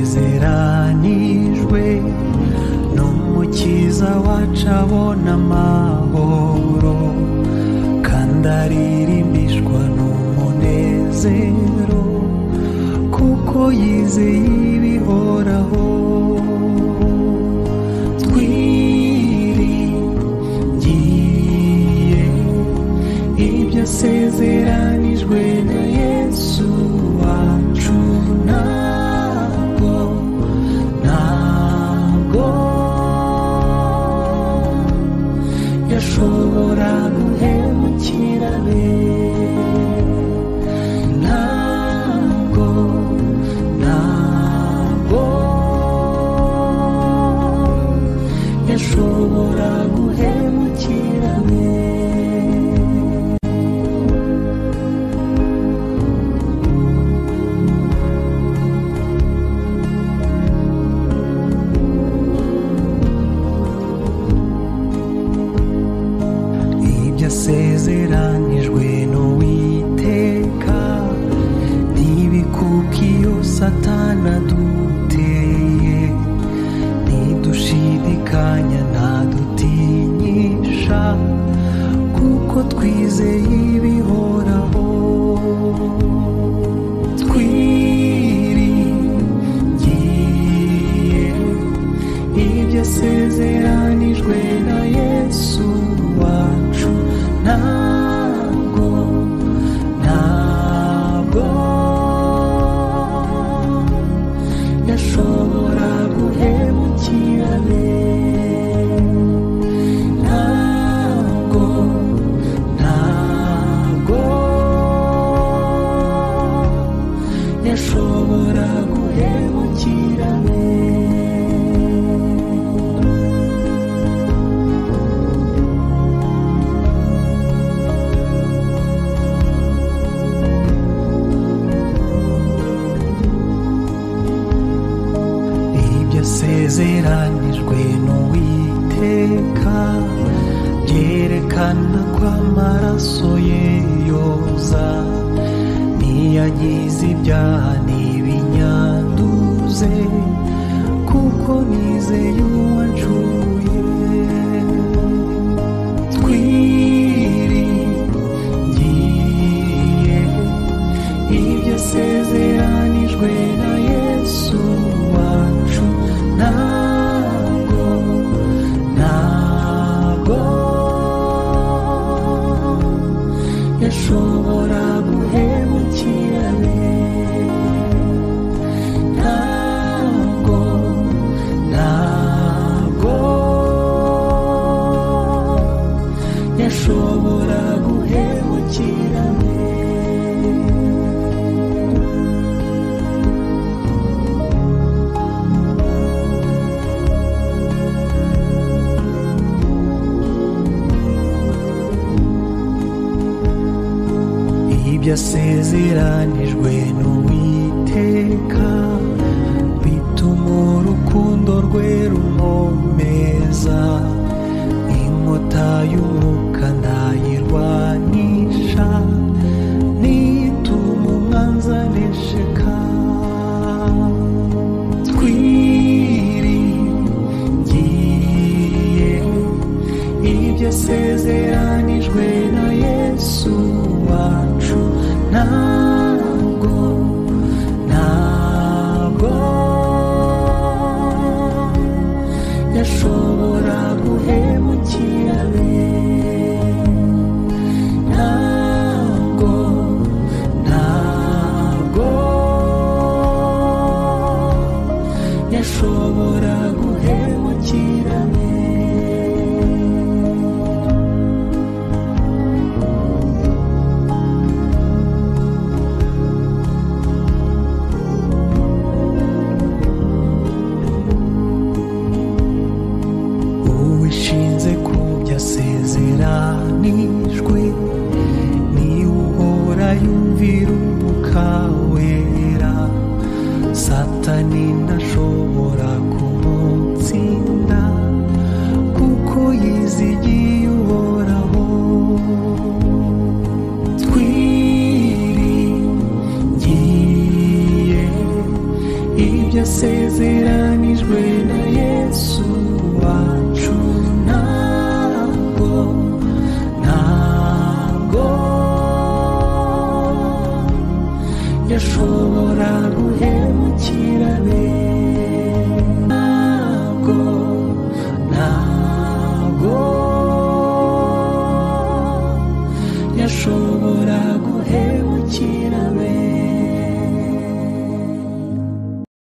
asezeranijwe n'Umukiza wacu abona amahoro, kandi aririmbishwa n'umunezero kuko yizeye ibihoraho. Twiringiye ibyo asezeranijwe na Yesu wacu, ntabwo yashobora guhemukira be, ntabwo yashobora guhemukira be. Ibyo asezeranijwe n'Uwiteka ntibikuka iyo Satani aduteye, ntidushidikanya ntadutinyisha kuko twizeye ibihoraho. Twiringiye ibyo asezeranijwe na Yesu wacu, ntabwo yashobora guhemukira be, ntabwo yashobora guhemukira be. Ibyo asezeranijwe n'Uwiteka byerekana ko amaraso ye yoza, ntiyagize ibyaha ntibinyanduze kuko nizeye uwancunguye. Twiringiye ibyo asezeranijwe na Yesu wacu, ntabwo yashobora guhemukira be, ntabwo yashobora guhemukira be. Ibyo asezeranijwe n'Uwiteka bituma urukundo rwe runkomeza, inkota y'umwuka ndayirwanisha nituma umwanzi anesheka. Twiringiye ibyo asezeranijwe na Yesu wacu, ntabwo yashobora guhemukira be, ntabwo yashobora guhemukira be. Uwishinze ku byo asezeranijwe niwe uhora yumvira Umwuka Wera, Satani ntashobora kumutsinda kuko yizigiye Uhoraho. Twiringiye Yasezeranijwe na Yesu.